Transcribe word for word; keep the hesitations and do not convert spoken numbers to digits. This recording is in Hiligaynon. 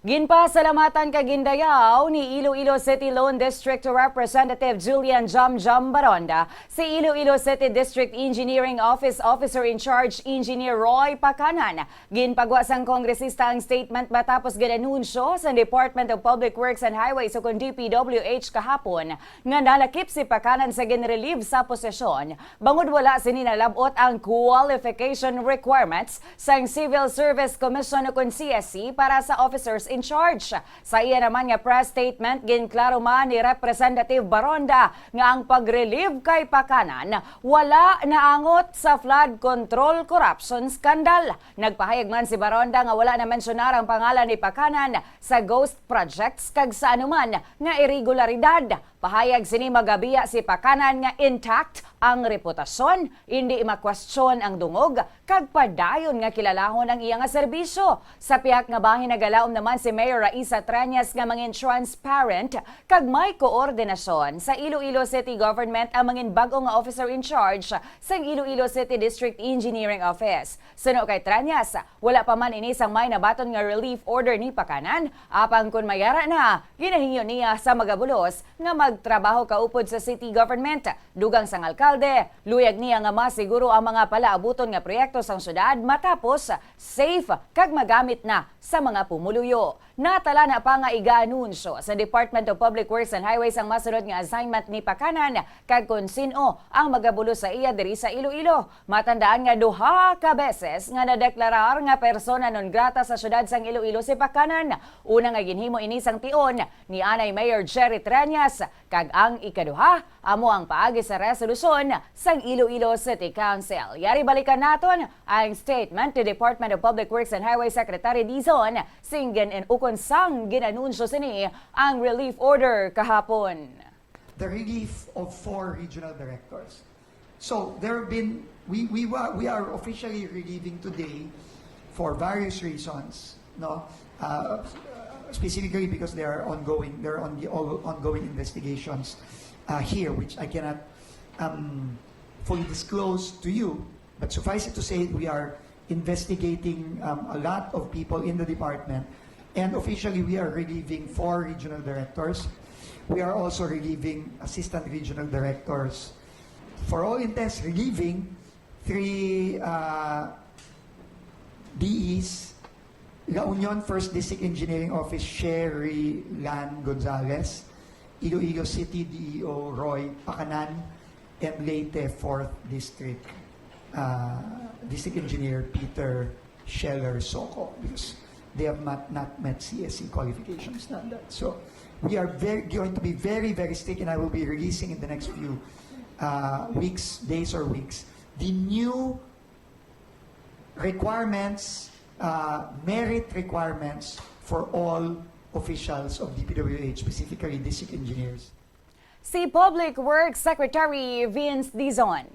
Ginpasalamatan kag gindayaw ni Iloilo City Lone District Representative Julian Jamjam Baronda si Iloilo City District Engineering Office Officer in Charge Engineer Roy Pacanan. Ginpagwa sang kongresista ang statement matapos gin-anunsyo sa Department of Public Works and Highways, ukon D P W H, kahapon nga nalakip si Pacanan sa ginrelieve sa posisyon bangod wala sini nalab-ot ang qualification requirements sang Civil Service Commission, ukon C S C, para sa officers in charge. Sa iya naman nga press statement, ginklaro man ni Representative Baronda nga ang pag-relieve kay Pacanan wala naangot sa flood control corruption scandal. Nagpahayag man si Baronda nga wala na mensyonar ang pangalan ni Pacanan sa ghost projects kag sa anuman nga iregularidad. Pahayag sini, magabiya si Pacanan nga intact ang reputasyon, indi makwestiyon ang dungog, kag padayon nga kilalahon ang iya nga serbisyo. Sa pihak nga bahin, nagalaom naman si Mayor Raisa Treñas nga mangin transparent kag may koordinasyon sa Iloilo City Government ang mangin bag-o nga officer in charge sang Iloilo City District Engineering Office. Suno kay Treñas, wala pa man ini sang may nabaton nga relief order ni Pacanan, apang kon may ara na, ginahingyo niya sa magabulos nga magtrabaho kaupod sa city government. Dugang sang alkalde, luyag niya nga masiguro ang mga palaabuton nga proyekto sang syudad matapos safe kag magamit na sa mga pumuluyo. Natala na pa nga iga-anunsyo sa Department of Public Works and Highways ang masunod nga assignment ni Pacanan, kag kon sin-o ang magabulos sa iya diri sa Iloilo. Matandaan nga duha ka beses nga nadeklarar nga persona non grata sa siyudad sang Iloilo si Pacanan. Una nga ginhimo ini sang tion ni anay Mayor Jerry Treñas, kag ang ikaduha amo ang paagi sa resolusyon sang Iloilo City Council. Yari balikan naton ang statement ni Department of Public Works and Highway Secretary Dizon Singgen and ukon sang gin-anunsyo sini ang relief order kahapon. The relief of four regional directors. So there have been, we, we, wa- we are officially relieving today for various reasons, no? Uh, specifically because there are ongoing, there are on, ongoing investigations uh, here, which I cannot um, fully disclose to you. But suffice it to say, we are investigating um, a lot of people in the department. And officially, we are relieving four regional directors. We are also relieving assistant regional directors. For all intents, relieving three uh, D Es: La Union First District Engineering Office, Sherry Lan Gonzalez; Iloilo City D E O, Roy Pacanan; and Leyte Fourth District uh, District Engineer Peter Scheller Soco, because they have not, not met C S C qualification standards. So we are very, going to be very, very strict, and I will be releasing in the next few uh, weeks, days or weeks, the new requirements, uh, merit requirements for all officials of D P W H, specifically district engineers. Si Public Works Secretary Vince Dizon.